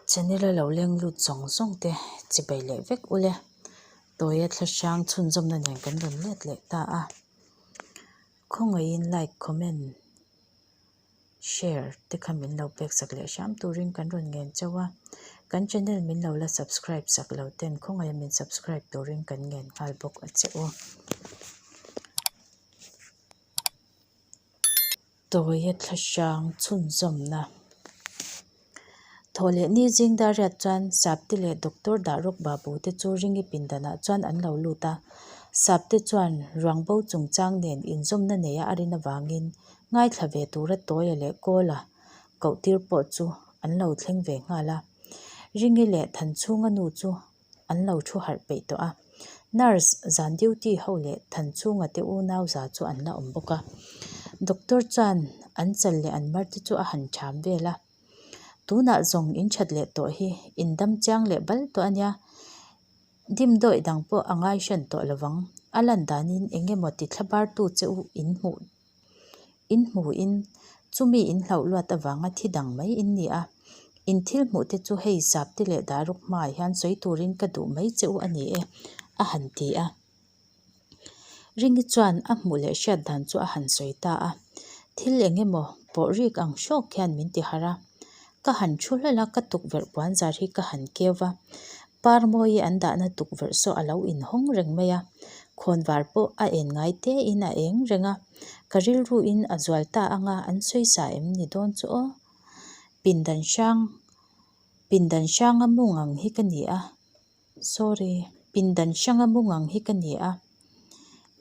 Channel a lo leng lut zawng zawng te chibai leh vek ule. Tawia thlahrang chhunzawmna nen kan rawn let leh ta a. Khawngaihin like, comment, share te kha min lo pek sak leh hram turin kan rawn ngen chauh a. Kan channel min lo la subscribe sak lo ten khawngaiha min subscribe turin kan ngen nghal bawk a che u. Tawia thlahrang chhunzawmna Thawh leh ni zing Dariat chuan Sapte leh Doctor Dahruk Babu te chu Ringi pindanah chuan an lo lut a. Sapte chuan ruang bo chungchang nen inzawmna neia a rin avangin ngaithla ve tura Tawia leh Kawla kohtir pawh chu an lo thleng ve nghal a. Ringi leh Thanchhunga nu chu an lo thu harh peih tawh a. Nurse zan duty ho leh Thanchhunga te unau za chu an la awm bawk a. Doctor chuan an chal leh an mar te chu a han ṭham vel a. Tunah zawng in that leh tawh hi in dam chiang leh bal tawh a nia. Dimdawih dang pawh a ngai hran tawh lo vang. A lan danin eng emaw ti thlabartu che u in hmuh In hmuhin chumi in hlauh luat avanga thi dang mai in ni a. In thil hmuh te chu hei Sapte leh Daruk hmaah hian sawi turin ka duh mai che u a ni e, a han ti a. Ringi chuan a hmuh leh hriat dan chu a han sawi ta a. Thil eng emaw pawh rik ang hrawk hian min ti harh a. Ka han thu hlawlh a, ka tukverh puan zar hi ka han keu va. Parmawi an dahna tukverh saw a lo inhawng reng mai a, khawnvar pawh a en ngai tein a eng reng a. Ka rilruin a zual ta anga an sawi sa em ni dawn chu aw. Pindan hrang pindan hranga mung ang hi ka ni a. Sorry, pindan hranga mung ang hi ka ni a,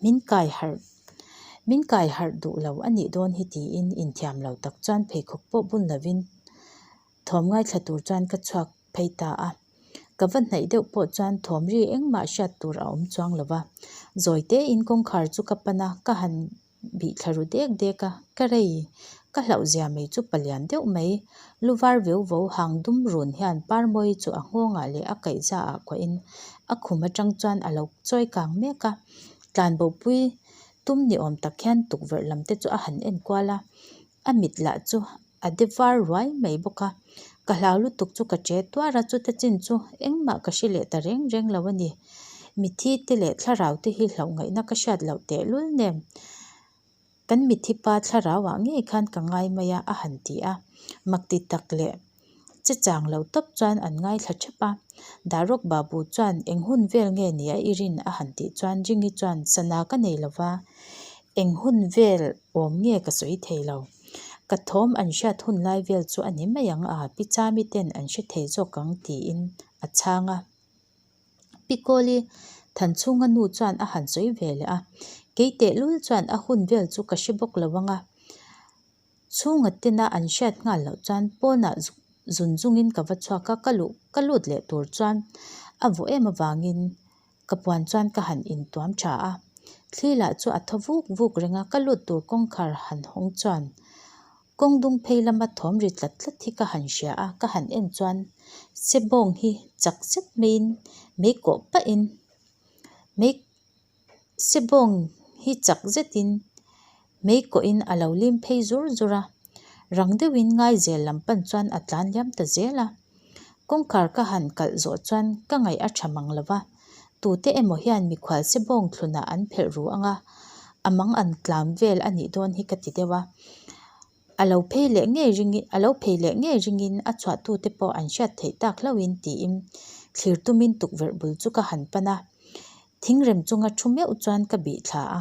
min kai harh min kai harh duh lo a nih dawn hi tiin inthiam lo tak chuan pheikhawk pawh bun lovin thawm ngaithla tur chuan ka chhuak phei ta a. Ka va hnaih deuh pawh chuan thawm ri engmah hriat tur a awm chuang lo va, zawi tein kawngkhar chu ka pan a, ka han bih thla ru dek dek a, ka rei, ka hlauh zia mai chu palian deuh mai, lu var veu vo hang dum run hian Parmawi chu a nghawngah leh a kaihza ah kuahin a khum atang chuan a lo chawi kang mek a, tlanbopui tum ni awm tak hian tukverh lam te chu a han en kual a, a mit lah chu a de var ruai mai bawk a, ka hlau lutuk chu ka che tuar a, chuta chin chu engmah ka hre leh ta reng reng lo a ni. Mithi te leh thlarau te hi hlauh ngaihna ka hriat loh tehlul nen kan mithi pa thlarau ah ngei khan ka ngai mai a a han ti a, mak ti tak leh che chang lo tawp chuan an ngaithla thep a. Daruk Babu chuan eng hun vel nge ni a i rin a han tih chuan Ringi chuan sana ka nei lova eng hun vel awm nge ka sawi thei lo. Ka thawm an hriat hun lai vel chu a ni mai ang a, Pi Chami ten an hre thei zawk ang tiin a chhang a. Pi Kawli Thanchhunga nu chuan a han sawi ve leh a, Kei tehlul chuan a hun vel chu ka hre bawk lo ang a, chhunga tena an hriat nghal loh chuan pawnah zun zungin ka va chhuak a, ka luh ka lut leh tur chuan a vawh em avangin Ka puan chuan ka han intuam tha a, thli lah chu a thaw vuk vuk reng a, ka lut tur kawngkhar han hawng chuan kawng dung phei lama thawm ri tlat tlat hi ka han hria a, ka han en chuan se bawng hi chak zet maiin mei kawh pahin mei se bawng hi chak zetin mei kawhin a lo lim phei zur zur a, rang deuhin ngaizel lam pan chuan a tlan liam ta zel a. Kawngkhar ka han kalh zawh chuan ka ngaih a tha mang lo va, tute emaw hian mikhual se bawng thlunah an phelh ru ang a, a mang an tlam vel a nih dawn hi ka ti deuh a. A lo phei leh ngei ringin a lo phei leh ngei ringin a chhuahtute pawh an hriat theih tak hlauhin tiin thlir tumin tukverh bul chu ka han pan a, thingrem chunga thu meuh chuan ka bih thla a.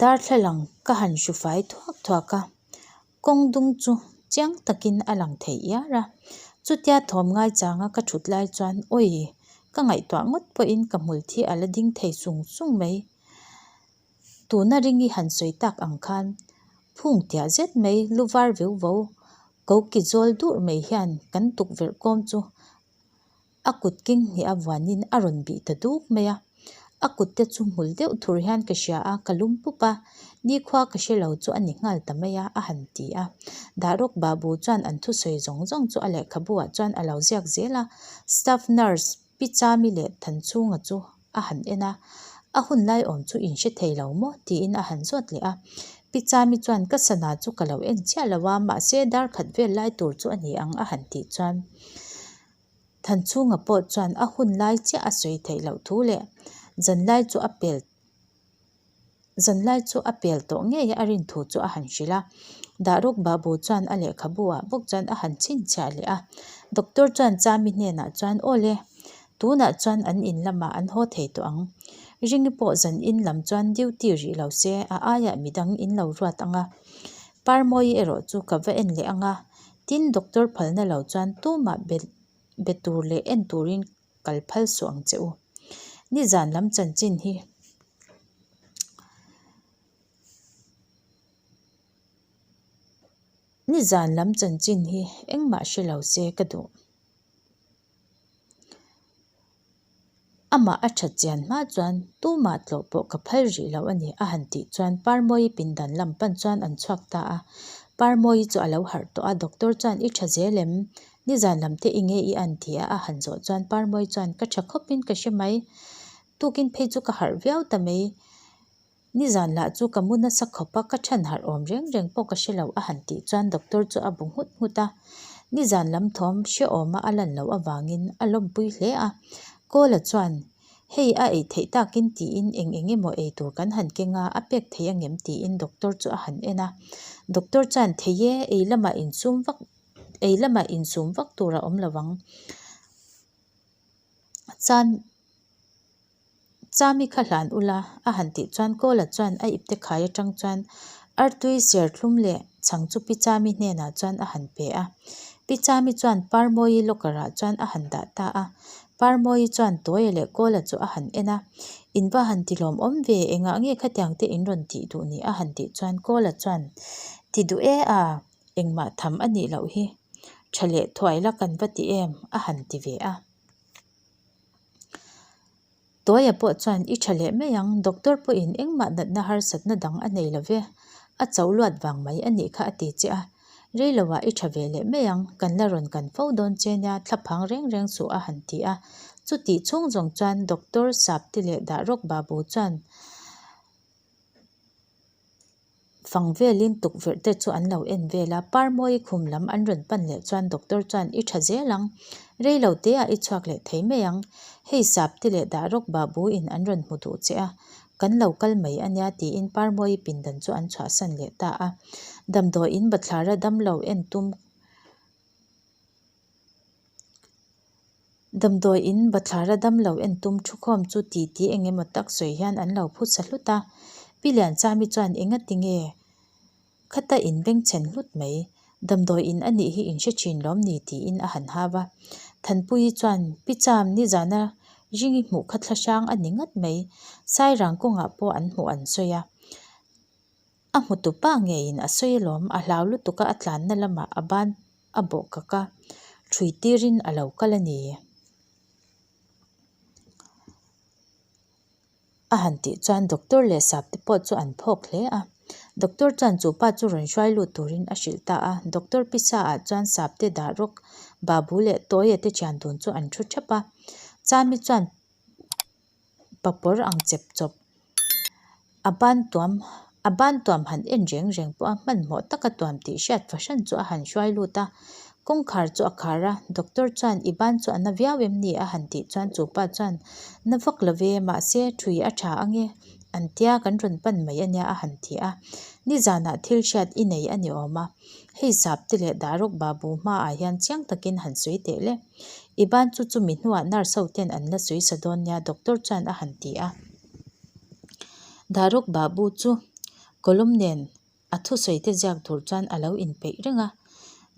Darthlalang ka han hru fai thuak thuak a, kawng dung chu chiang takin a lang thei iar a. Chutia thawm ngai changa ka thut lai chuan awi ka ngaihtuah ngawt pawhin ka hmul thi a la ding thei sung sung mai. Tuna ringi han sawi tak ang khan phung tiah zet mai lu var veu vo ko ki zawl dur mai hian kan tukverh kawm chu A kut keng hnih a vuanin a rawn bih ta duk mai a, a kut te chu hmul deuh thur hian ka hria a, ka lum pup a, nikhua ka hre lo chu a ni nghal ta mai a, a han ti a. Dahrawk Babu chuan an thusawi zawng zawng chu a lehkhabu ah chuan a lo ziak zel a, Staff Nurse Pi Chami leh Thanchhunga chu a han en a, a hun lai awm chu in hre thei lo maw? tiin a han zawt leh a. Pi Chami chuan ka sana chu ka lo en chiah lo a, mahse dar khat vel lai tur chu a ni ang a han tih chuan Thanchhunga pawh chuan a hun lai chiah a sawi theih loh thu leh zanlai chu a pel Zanlai chu a pel tawh ngei a rin thu chu a han hrilh a. Dahruk Babu chuan a lehkhabu ah bawk chuan a han chhinchhiah leh a. Doctor chuan Chami hnenah chuan, Aw le, tunah chuan an in lamah an haw thei tawh ang. Ringi pawh zan in lam chuan duty rih lo se, a aiah midang in lo ruat ang a. Parmawi erawh chu ka va en leh ang a, tin doctor phalna lo chuan tumah be tur leh en turin kal phal suh ang che u. Nizan lam chanchin hi Nizan lam chanchin hi engmah hre lo se ka duh. Amah a that chian hma chuan tumah tlawh pawh ka phal rih lo a ni a han tih chuan Parmawi pindan lam pan chuan an chhuak ta a. Parmawi chu a lo harh tawh a, doctor chuan i tha zel em? Nizan lam te i nge i an ti a, a han zawh chuan Parmawi chuan ka tha khawpin ka hre mai. Tukin phei chu ka harh viau ta mai. Nizan lah chu ka mu nasa khawp a, ka chhan harh awm reng reng pawh ka hre lo a han tih chuan doctor chu a bu nghut nghut a. Nizan lam thawm hrehawma a lan loh avangin a lawmpui hle a. Kawla chuan hei a ei theih takin tiin eng eng emaw ei tur kan han keng a, a pek thei angem tiin doctor chu a han en a. Doctor chuan thei e, ei lamah insum vak Ei lamah insum vak tur a awm lo ang. Cham Chami kha hlan ula a han tih chuan Kawla chuan a ipte khai atang chuan artui serthlum leh chhang chu Pi Chami hnenah chuan a han pe a. Pi Chami chuan Parmawi locker ah chuan a han dah ta a. Parmawi chuan Tawia leh Kawla chu a han en a. In va han ti lawmawm ve, engah nge khatiang te in rawn tih duh ni a han tih chuan Kawla chuan ti duh e a. Engmah tham a nih loh hi. Tha leh thuai la kan va ti em? a han ti ve a. Tawia pawh chuan i tha leh mai ang, doctor pawhin engmah natna harsatna dang a nei lo ve, a chauh luat vang mai a nih kha a ti che a. Reiloah i tha ve leh mai ang, kan la rawn kan fo dawn che nia, thlaphang reng reng suh a han ti a. Chutih chhung zawng chuan doctor Sapte leh Dahrawk Babu chuan Fang velin tukverh te chu an lo en vel a, Parmawi khum lam an rawn pan leh chuan doctor chuan i tha zel ang, rei lo te ah i chhuak leh thei mai ang, hei sap te leh Dahrawk Babu in an rawn hmu duh che a, kan lo kal mai a nia tiin Parmawi pindan chu an chhuahsan leh ta a. Damdawiin bathlara damlo en tum. Damdawi in bathlara damlo en tum thukhawm chu ti ti eng emaw tak sawi hian an lo phu sa hlut a. Pi Lianchami chuan enga ti nge khata in bengchhen hlut mai, damdawi in a nih hi in hre thin lawm ni tiin a han hau a. Thanpuii chuan Pi Cham nizana ringi hmuh kha thla hrang a ni ngat mai, Sairang kawngah pawh an hmuh an sawi a. A hmutu pa ngeiin a sawi alawm, a hlau lutuk a, a tlanna lamah a ban a bawh kak a, ṭhui tirin a lo kal a ni. A han tih chuan doctor leh sapte pawh chu an phawk hle a. Doctor chuan chu pa chu rawn hruai lut turin a hrilh ta a. Doctor pisa ah chuan sapte dah rawk Babu leh Tawia te thian dun chu an thu thap a. Chami chuan papawr ang chep chawp. A ban tuam a ban tuam han en reng reng pawh a hmanhmawh taka tuam tih hriat fahran chu a han hruai lut a, kawngkhar chu a khar a, doctor chuan i ban chu a na viau em ni a han tih chuan chu pa chuan na vak lo ve mahse thui a tha ange an tia kan rawn pan mai ania a han ti a, nizanah thil hriat i nei a ni awm a, hei sap te leh Daruk Babu hmaah hian chiang takin han sawi teh le. I ban chu chumi hnuah nurse ho ten an la sawi sa dawn nia doctor chuan a han ti a. Daruk Babu chu column nen a thusawi te ziak tur chuan a lo inpeih reng a.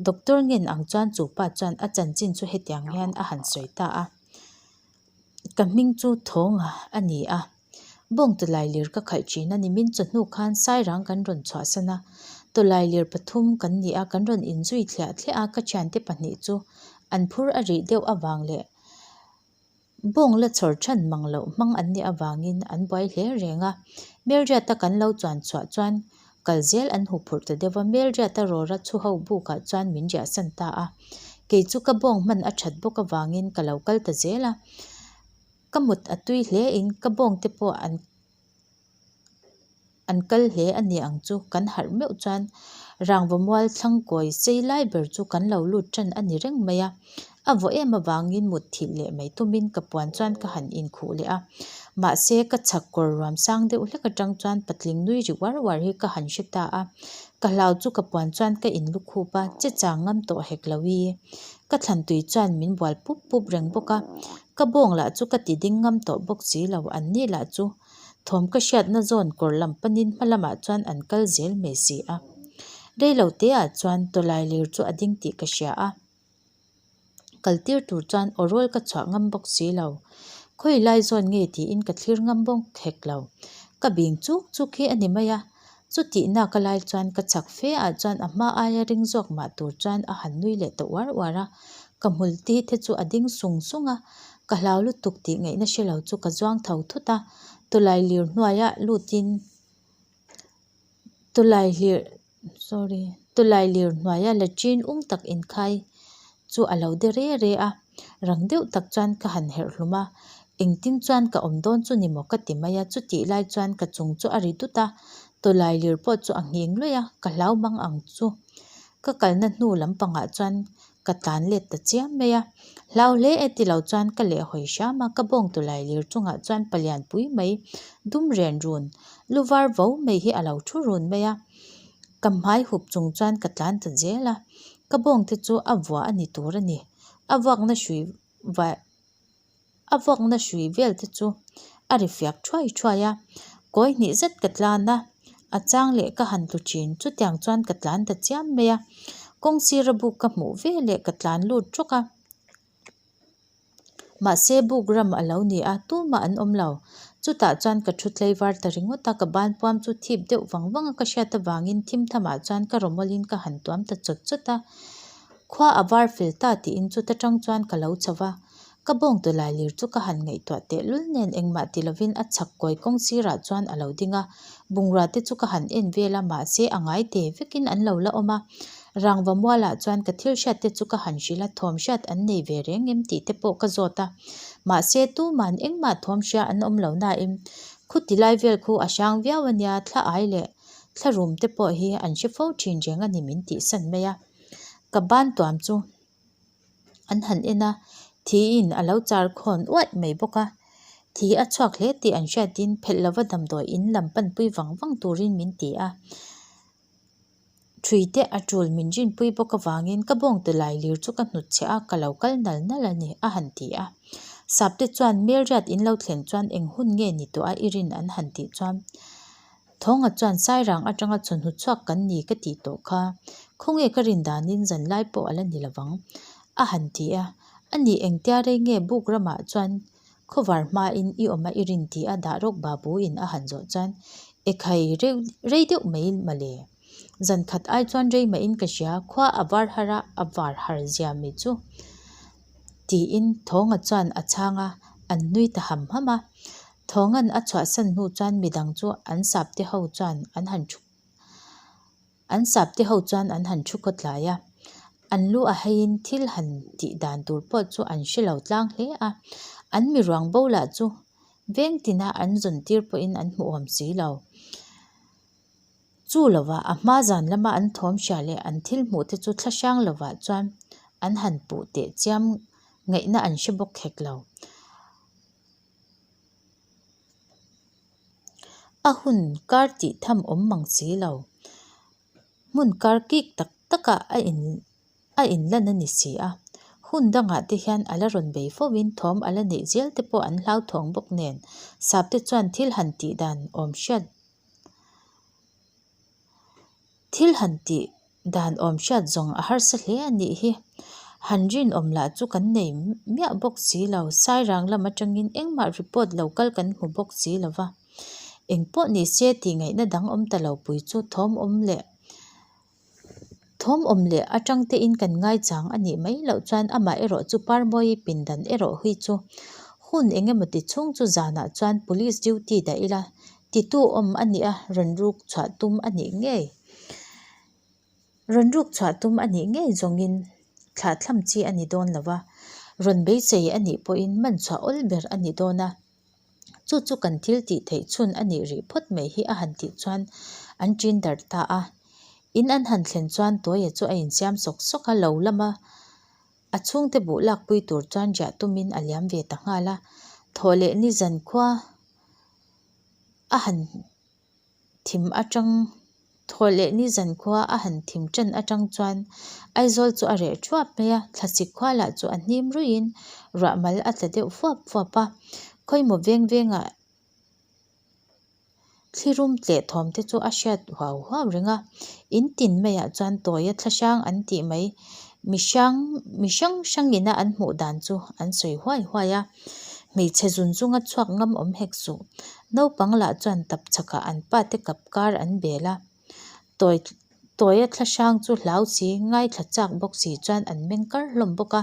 Doctor ngen ang chuan chu pa chuan a chanchin chu hetiang hian a han sawi ta a. Ka hming chu Thawnga a ni a. Bawng tawlailir ka khalh thin a ni. Min chawhnu khan Sairang kan rawn chhuahsan a, tawlailir pathum kan ni a, kan rawn inzui thliah thliah a, ka thiante pahnih chu an phur a rih deuh avang leh bawng la chhawr than mang loh hmang an nih avangin an buai hle reng a. Melriata kan lo chuan chhuah chuan kal zel an hu phurh ta deuh a, Melriata rawra chhu ho bukah chuan min riahsan ta a. Kei chu ka bawng hman a that bawk avangin ka lo kal ta zel a. Ka mut a tui hle in ka bawng te pawh an. An kal hle a ni ang chu kan harh meuh chuan rangva mual thlang kawi sei lai ber chu kan lo lut tan a ni reng mai a. A vawh em avangin mut thilh leh mai tumin ka puan chuan ka han inkhuh leh a. Mahse ka chhak kawr ruam sang deuh hlek atang chuan patling nui ri uar uar hi ka han hre ta a. Ka hlau chu ka puan chuan ka inlu khup a, che chang ngam tawh hek lo i. Ka thlan tui chuan min bual pup pup reng bawk a. Ka bawng lah chu ka ti ding ngam tawh bawk si lo, an ni lah chu thawm ka hriatna zawn kawr lam panin hma lamah chuan an kal zel mai si a. Reilo teah chuan tawlai lir chu a ding tih ka hria a. Kal tir tur chuan aw rawl ka chhuah ngam bawk si lo. Khawi lai zawn nge tiin ka thlir ngam bawk hek lo. Ka bing chuk chuk hi a ni mai a. Chutihna ka lai chuan ka chak fe ah chuan a hma aia ring zawk mah tur chuan a han nui leh ta uar uar a. Ka hmul ti te chu a ding sung sung a. Ka hlau lutuk tih ngaihna hre lo chu ka zuang tho thut a. Tawlai lir hnuaia lutin tawlai hlir sorry tawlai lir hnuaia latrine ung tak inkhai chu a lo de re re a. Rang deuh tak chuan ka han herh hlum a, engtin chuan ka awm dawn chu ni maw ka ti mai a, chutih lai chuan ka chung chu a ri dut a, tawlai lir pawh chu a nghing luih a, ka hlau mang ang chu. Ka kalna hnu lampangah chuan ka tlan let ta chiam mai a, hlau hle e ti lo chuan ka leh hawi hram a, ka bawng tawlai lir chungah chuan palian pui mai dum ren run lu var vo mai hi a lo thu run mai a, ka hmai hup chung chuan ka tlan ta zel a, ka bawng te chu a vuah a ni tur a ni, a vuakna hrui vai a vuakna hrui vel te chu a ri fiak thuai thuai a, kawi hnih zet ka tlan a, a chang leh ka han tlu thin chutiang chuan ka tlan ta chiam mai a, kawng sira buk ka hmuh veleh ka tlan lut rawk a. Mahse buk ram a lo ni a, tumah an awm lo. Chutah chuan ka thu tlaivar ta ringawt a, ka ban puam chu thip deuh vang vang a ka hriat avangin thim thamah chuan ka rawmawlin ka han tuam ta chawt chawt a. Khua a var fel ta tiin chuta tang chuan ka lo chho va. Ka bawng tawlai lir chu ka han ngaihtuah tehlul nen engmah ti lovin a chhak kawi kawng sirah chuan a lo ding a. Bungrua te chu ka han en vel a, mahse a ngai te vekin an lo la awm a. Rangva mualah chuan ka thil hriat te chu ka han hrilh a, thawm hriat an nei ve reng em tih te pawh ka zawt a. Mahse tuman engmah thawm hria an awm lo nain khuti lai vel khu a hrang viau a nia, thla ai leh thla rum te pawh hi an hre fo thin reng a ni min tihsan mai a. Ka ban tuam chu an han en a, thiin a lo char khawn uaih mai bawk a. Thi a chhuak hle tih an hriatin phelh lova damdawi in lam panpui vang vang turin min ti a. Thui te a tul min rinpui bawk avangin ka bawng tawlai lir chu ka hnut chhe a, ka lo kal nal nal a ni, a han ti a. Sapte chuan Melriat in lo thlen chuan eng hun nge ni tawh a i rin an han tih chuan Thawnga chuan Sairang atanga chawhnu chhuak kan ni ka tih tawh kha, khawnge ka rin danin zanlai pawh a la ni lovang, a han ti a. Ani engtia rei nge buk ramah chuan Khawvar hmain i awm a i rin ti a dah rawk babu in a han zawh chuan Ekhai rei deuh mai mawle. Zan khat ai chuan rei mah in ka hria, khua a var har a, a var har zia mai chu tiin Thawnga chuan a chhang a, an nui ta ham ham a. Thawnga'n a chhuahsan hnu chuan midang chu an sapte ho chuan an han thu An sapte ho chuan an han thu khawtlai a, an lu a heiin thil han tih dan tur pawh chu an hre lo tlang hle a, an mi ruang bo lah chu veng tina an zawn tir pawhin an hmu awm si lo. Chu lova a hma zan lama an thawm hria leh an thil hmuh te chu thla hrang lovah chuan an han puh teh chiam ngaihna an hre bawk hek lo. A hun kar tih tham awm mang si lo. Hmun kar kik tak takah a in a inlan a ni si a. Hun dangah te hian a la rawn bei fo in thawm a la neih zel te pawh an hlauthawng bawk nen sapte chuan thil han tih dan awm hriat Thil han tih dan awm hriat zawng a harsa hle a nih hi. Han rinawm lah chu kan nei miah bawk si lo. Sairang lam atangin engmah report lo kal kan hmu bawk si lo va. Eng pawh ni se tih ngaihna dang awm ta lo pui chu thawm awm leh thawm awm leh atang tein kan ngaichang a nih mai loh chuan amah erawh chu Parmawi pindan erawh hi chu hun eng emaw ti chhung chu zanah chuan police duty dah ila Titu awm a nih a, rawn ruk chhuah tum a nih ngei. Rawn ruk chhuah tum a nih ngei zawngin thlahthlam chi a ni dawn lo va, rawn beisei a nih pawhin man chhuah awl ber a ni dawn a. Chu chu kan thil tih theih chhun a nih rih phawt mai hi a han tih chuan an ṭin darh ta a. In an han thlen chuan Tawia chu a insiam sawk sawk a, lo lama a chhungte buh lakpui tur chuan riah tumin a liam ve ta nghal a. Thawh leh ni zankhua a han thim atang thawh leh ni zankhua a han thim tan atang chuan Aizawl chu a reh thuap mai a, thlasik khua lah chu a hnim ruiin ruah mal a tla deuh fuap fuap a, khawimaw veng vengah thli rum tleh thawm te chu a hriat huau huau reng a, in tin maiah chuan tawia thlahrang an tih mai mi hrang mi hrang hrangina an hmuh dan chu an sawi huai huai a. Hmeichhe zun zunga chhuak ngam awm hek suh. Naupang lah chuan tap chhakah an pa te kap kar an bel a. Tawi tawia thlahrang chu hlau si, ngaithla chak bawk si chuan an meng kar hlawm bawk a.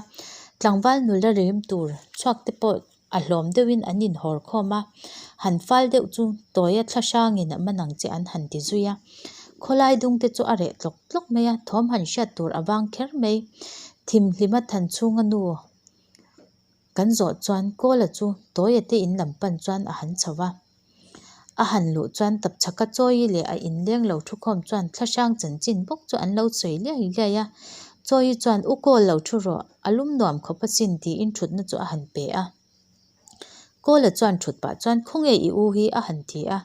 Tlangval nula rim tur chhuak te pawh a hlawm deuhin an inhawr khawm a. Han fal deuh chu tawia thlahrangin a man ang che an han ti zui a. Khawlai dung te chu a reh tlawk tlawk mai a, thawm han hriat tur a vang kher mai. Thimhlima thanchhunga nu. Kan zawh chuan Kawla chu Tawia te in lam pan chuan a han chho va. A han luh chuan Tapchhaka Chawi leh a inleng lo thukhawm chuan thlahrang chanchin bawk chu an lo sawi liai liai a. Chawi chuan U Kawl lo thu rawh, a lum nuam khawp asin tiin thutna chu a han pe a. Kawla chuan thut pah chuan Khawnge i u hi a han ti a.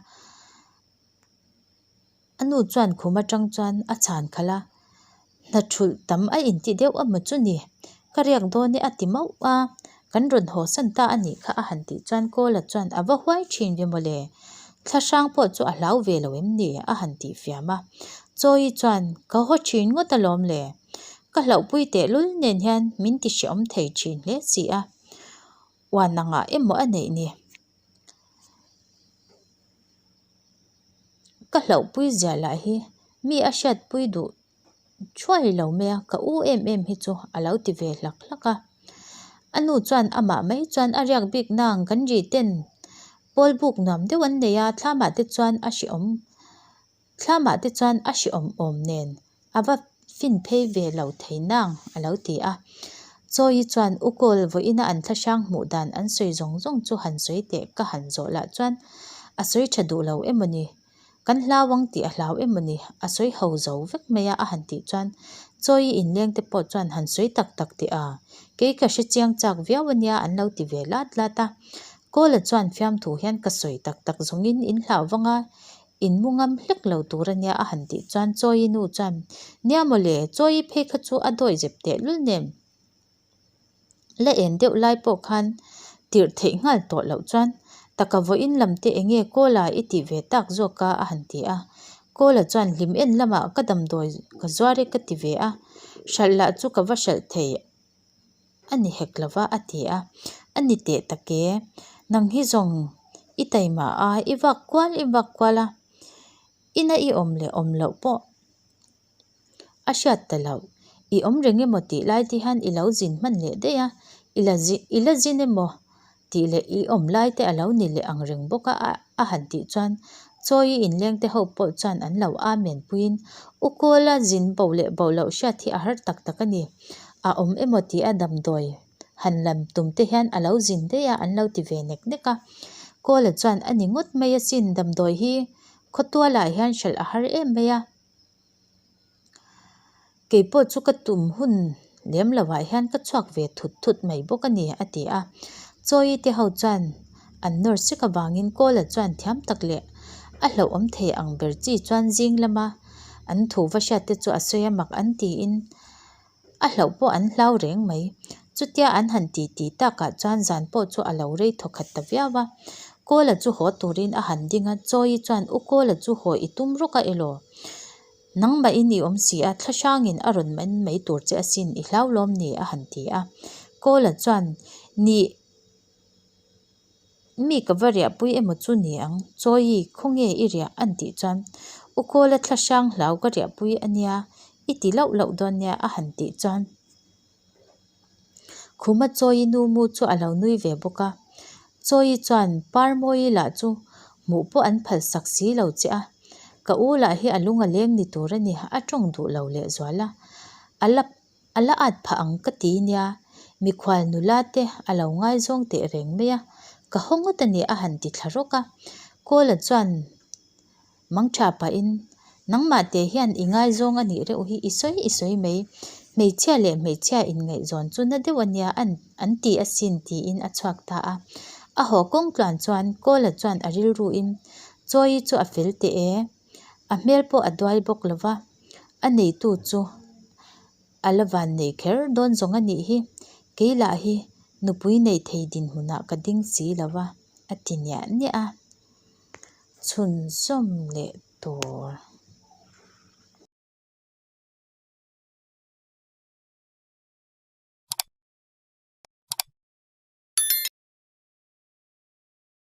A nu chuan khum atang chuan a chhan khalh a, hna thulh tam a inti deuh amaw chu ni, ka riak dawn e a ti mauh a, kan rawn haw san ta a nih kha a han tih chuan Kawla chuan a va huai thin ve mawle, thlahrang pawh chu a hlau ve lo em ni a han tih fiam a, Chawi chuan ka haw thin ngawt alawm le, ka hlauhpui tehlul nen hian min ti hrehawm thei thin hle si a, uan angah emaw a neih ni. Ka hlauhpui zia lah hi mi a hriatpui duh thuai lo mai a, ka u em em hi chu a lo ti ve hlak hlak a. A nu chuan amah mai chuan a riak bik nang kan ri ten pawl buk nuam deuh an nei a, thlamah te chuan a hrehawm thlamah te chuan a hrehawm awm nen A va fin phei ve lo thei nang, a lo ti a. Chawi chuan U Kawl vawiina an thlahrang hmuh dan an sawi zawng zawng chu han sawi teh ka han zawh lah chuan a sawi tha duh lo emaw ni? Kan hlau ang tih a hlau emaw ni? A sawi ho zo vek mai a a han tih chuan Chawi inleng te pawh chuan han sawi tak tak teh a, kei ka hre chiang chak viau ania an lo ti ve lat lat a. Kawla chuan fiamthu hian ka sawi tak tak zawngin in hlau vang a, In mu ngam hlek lo tur ania a han tih chuan Chawi nu chuan, Nia maw le, Chawi phei kha chu a dawi zep teh lul nem. La en deuh lai pawh khan tirh theih nghal tawh loh chuan taka vawiin lam te enge Kawla i tih ve tak zawk a a han ti a. Kawla chuan hlim en lamah ka damdawi ka zuar e ka ti ve a, hralh lah chu ka va hralh thei A ni hek lo va, a ti a. A ni teh tak e, nang hi zawng i taima a, i vak kual i vak kual a, ina i awm leh awm loh pawh a hriat ta loh. I awm reng emaw tih lai te hian i lo zin hman leh daih a, i la i la zin emaw tih leh i awm lai te a lo ni leh ang reng bawk a, a han tih chuan Chawi inleng te ho pawh chuan an lo amen puiin U Kawla zin bo leh bo loh hriat hi a har tak tak a ni. A awm emaw tih a damdawi han lam tum te hian a lo zin daih a an lo ti ve nek nek a. Kawla chuan a ni ngawt mai asin damdawi hi khawtualah hian hralh a har em mai a. Kei pawh chu ka tum hun lem lovah hian ka chhuak ve thut thut mai bawk a ni, a ti a. Chawi te ho chuan an nawr sek avangin Kawla chuan thiam tak leh a hlauhawm thei ang ber chi chuan zing lama an thu va hriat te chu a sawi a mak an tiin A hlauh pawh an hlau reng mai. Chutia an han ti ti takah chuan zan pawh chu a lo rei thaw khat ta viau a. Kawla chu haw turin a han ding a, Chawi chuan U Kawla chu haw i tum rawk a elaw? Nangmahin i awm si a, thlahrangin a rawn man mai tur che asin, i hlau lawm ni? a han ti a. Kawla chuan Nih. Mi ka va riahpui emaw chu ni ang, Chawi, khawnge i riah an tih chuan U Kawla thlahrang hlau ka riahpui a nia, i ti lauh lauh dawn nia a han tih chuan Khuma Chawi nu mu chu a lo nui ve bawk a. Chawi chuan Parmawi lah chu hmuh pawh an phal sak si lo che a, ka u lah hi a lung a leng ni tur a ni, a tawng duh lo lehzual a, a la A la at phah ang ka ti nia, mikhual nula te a lo ngaizawng teh reng mai a, Ka haw ngawt a ni a han ti thla rawk a. Kawla chuan mangtha pahin, Nangmah teh hian i ngaizawng a nih reuh hi i sawi i sawi mai. Hmeichhia leh hmeichhia inngaihzawn chu na deuh a nia an an ti asin tiin a chhuak ta a. A haw kawng tluan chuan Kawla chuan a rilruin, Chawi chu a fel teh e. A hmel pawh a duai bawk lo va, a neitu chu a la van nei kher dawn zawng a nih hi. Kei lah hi nupui nei thei dinhmunah ka ding si lo va, a ti niah niah a. Chhunzawm leh tur.